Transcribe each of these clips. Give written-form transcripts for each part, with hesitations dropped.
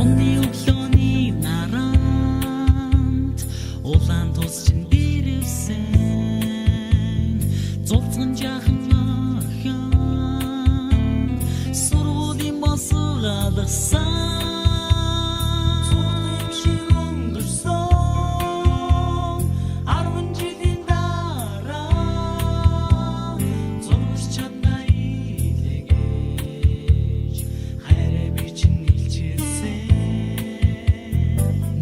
Зуны өглөөний нарант улаан тус чинь дэрвсэн зулцган жаахан охин сургуулийн босго алгасан. Зурдаг шиг өнгөрсөн 10 жилийн дараа зурж чадна илгээж хайраа би чинь илчилсэн.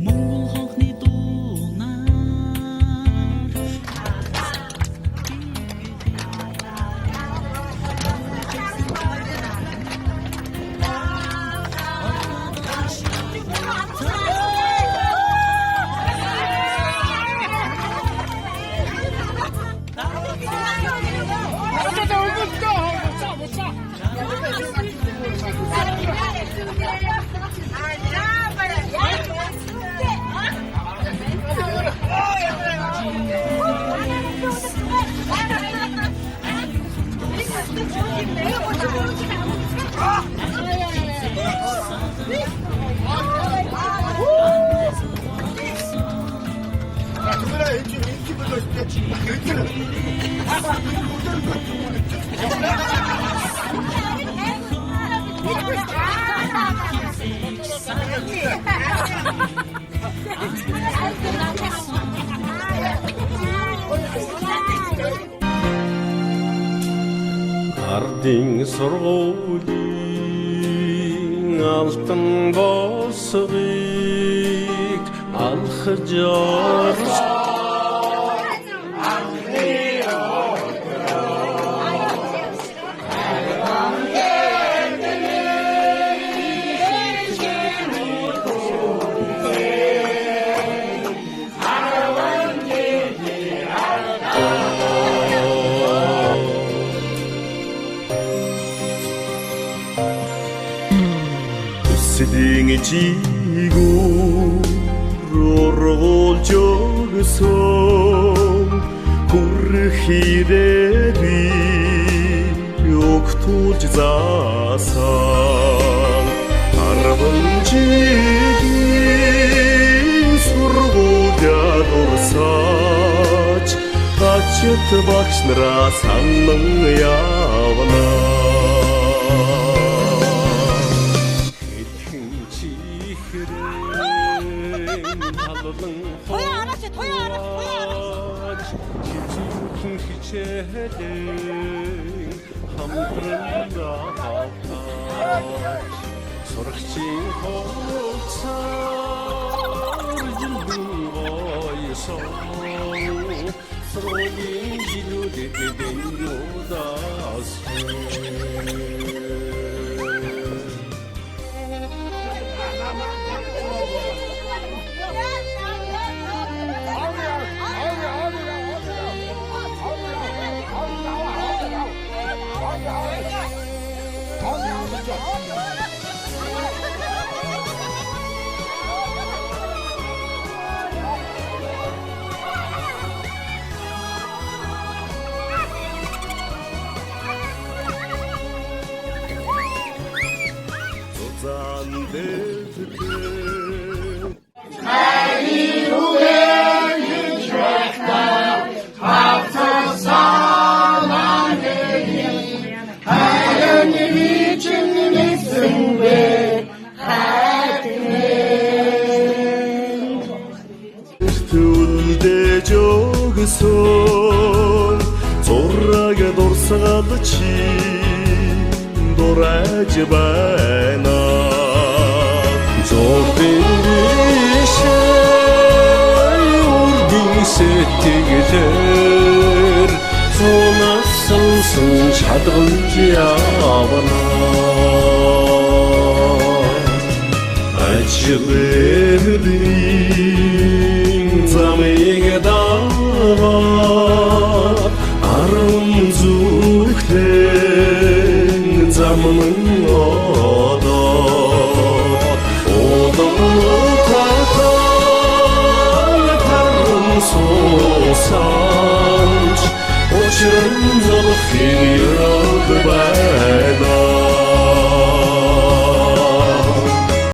Монгол хонхны дуунаар. Ардын сургуулийн алтан босгыг алхаж орж Төслийн жигүүр ургуулж өгсөн хүрх ирээдүй өгтүүлж заасан 10 жилийн сургуулиа дурсаж ачит багш нараа санан явна. Хэдхэн чихрэн халуулан хувааж чичүүхэн хичээлэн хамтран хавтаж сурагчийн хуулцаар жилдэн гоёсон сургуулийн жилүүдэд дэндүүдас. Зузаан дэвтэр. Түлдэж өгсөн зураг дурсгал чи дураж байна. Зургийн бишээ урдын сэтгэлээр цунаас сансан шалгалж явна. Ажил өдрийн замыг дагаад арван зүгтэн замнан.